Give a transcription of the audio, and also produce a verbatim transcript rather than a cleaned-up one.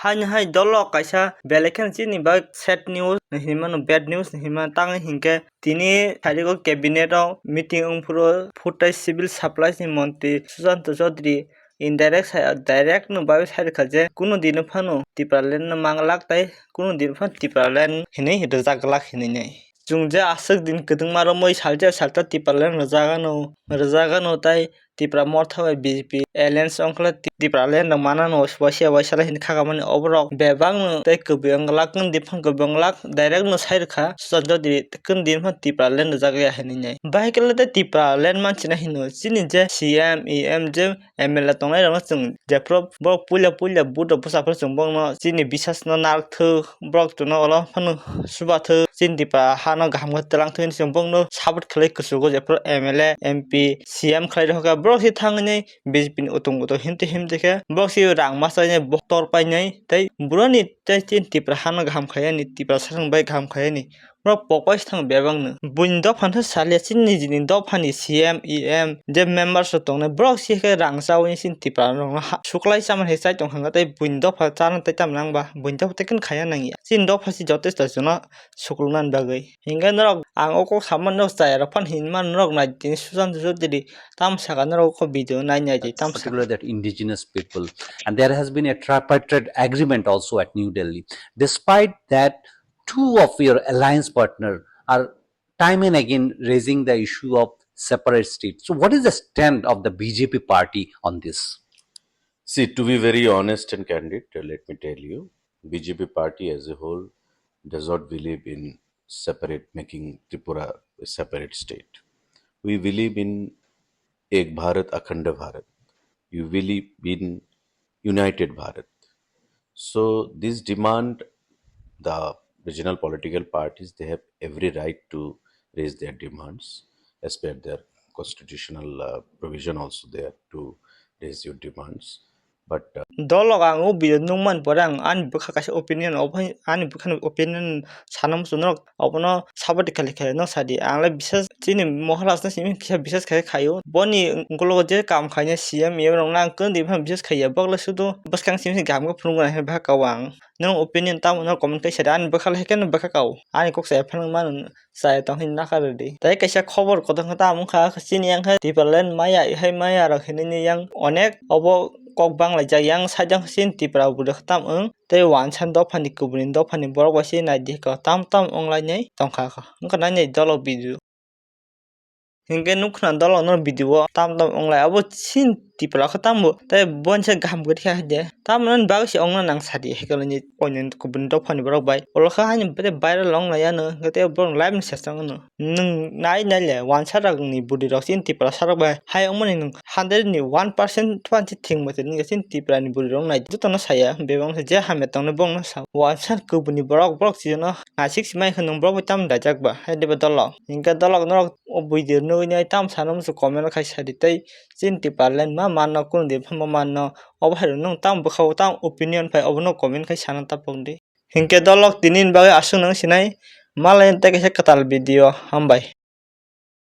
Haini hai dolo kaisa belai kheno chini bagwi sad news hinwi mano, bad news hinwi mano. Tangwi hinkhe tini thariko cabinet o meeting wngphuru food tei civil supplies ni montri Sushanta Chaudhary indirect sa-, direct no bagwi sai rwkha je kunu dino phano Tipraland no manglak tei kunu dino phano Tipraland hinwi rwjak glak hinwi nai. Chwng je aswk din kwdwngma romwi salsa salsa Tipraland rwjak ano, rwjak ano tei Tipra Motha bai B J P alliance wngkhle Ti-, Tipraland rok manano waisa waisa lai hinwi khakamani oborok bebakno tei kwbwi wng glak, kunu dino phano kwbwi wng glak direct no sai rwkha Sushanta Chaudhary kunu dino phano Tipraland rwjak ya hinwi nai. Bahai khe tei Tipraland manchina hino chini je C M, E M je M L A tongnai rokno chwng jephuru borok puila puila vote rok bwsa phuru chwng borokno chini bisas no narwkthwk, borok chwngno ulo phano chubathwk, chini Tipra hano kaham khe twlangthwk hinwi chwng borokno support khlai kwchwgo jephuru M L A, M P, C M khlai rwkha. Borok se thangwi B J P ni utung utung himtwi himtwi khe borok se rang ma chainai, boktor painai tei buroni tei chini Tipra hano kaham khlai yani, Tipra sasong bai kaham khlai yani. Borok pokpai se thang bebakno. Buini dopha no salia chini nijini dophani C M, E M, je members rok tongnai, borok se khe rang chawi chini Tipra rokno ha-, suklai chamani hai chai tong kha tei buini dopha chana tei tamo nang ba? Buini dopha tei kheno khaya nang ya. Chini dopha se jotesto chwngno sukluknani bagwi. Hinkhe norok ang o kok samani norok chaya rok phano hinmani norok nai tini Sushanta Chaudhary tamo saka norok o video nai nai tei tamo saka. Particular that indigenous people, and there has been a tripartite agreement also at New Delhi. Despite that, two of your alliance partner are time and again raising the issue of separate state. So what is the stand of the B J P party on this? See, to be very honest and candid, uh, let me tell you, B J P party as a whole does not believe in separate, making Tripura a separate state. We believe in Ek Bharat, Akhand Bharat. We believe in United Bharat. So this demand, the regional political parties, they have every right to raise their demands as per their constitutional, uh, provision also there to raise your demands. But, uh, Dolok ang o video nukmani pore ang ani bwkha kaisa opinion, obo ani bwkhani opinion sana muchung norok obono support khlai khlai no sadi. Ang le bisas chini mohor asna simi kisa bisas khai khaio. Boni ukulok je kam khaina C M E M rok nang kwrwng di phano bisas khaiya. Bok le sudu bwskang simi kaham khe phunukna hai bwkha kao ang. Nwng opinion tamo no comment khai sadi, ani bwkha le hai khe no bwkha kao. Ani kok saya phano mano. Chaya tong hini nakha rwdi. Tei kaisa khobor kotor khe tamo wngkha, chini yang khe Tipraland maya, hai maya rok hinwi yang onek obo kok banglaijak. Yang side yang chini Tripura bwrwi khe tamo wng tei wansa dophani kubuni dophani borok bai se naidi khe tam tam wnglainai tongkha. Wngkha nai nai dolo video. Hinkhe nukha na dolo no video o tam tam wnglai abo chini Tripura khe tamo tei boinsa kaham kwrwi kha hai de. Tamoni bagwi se wngna nang sadi hai khe nini oinoni kubuni dophani borok bai. Olo khe haini bete viral wng lai ano, hwnkhe tei borok live ni sesong wngno. Nwng nai nai le wansa rok ni bwrwi rok chini Tiprasa rok bai hai wngmani nwng hundred ni one percent twenty thing bai tini chini Tripura ni bwrwi rok nai joto no saya bebak wngkha je hamya tongnai borok no sa. Wansa kubuni borok, borok chini no naisik si mai khe nwng borok bai tamo daijak ba hai de ba dolok. Hinkhe dolok norok o video nugui nai tamo sana muchung comment khai sadi tei chini Tipraland ma manno kunu din phano ma manno. Obo hai rok nwng tamo bwkha o tamo opinion phai obono comment khai sana tapok di. Hinkhe dolok tini ni bagwi aswk nwng sinai malai tei kaisa kwtal video hambai.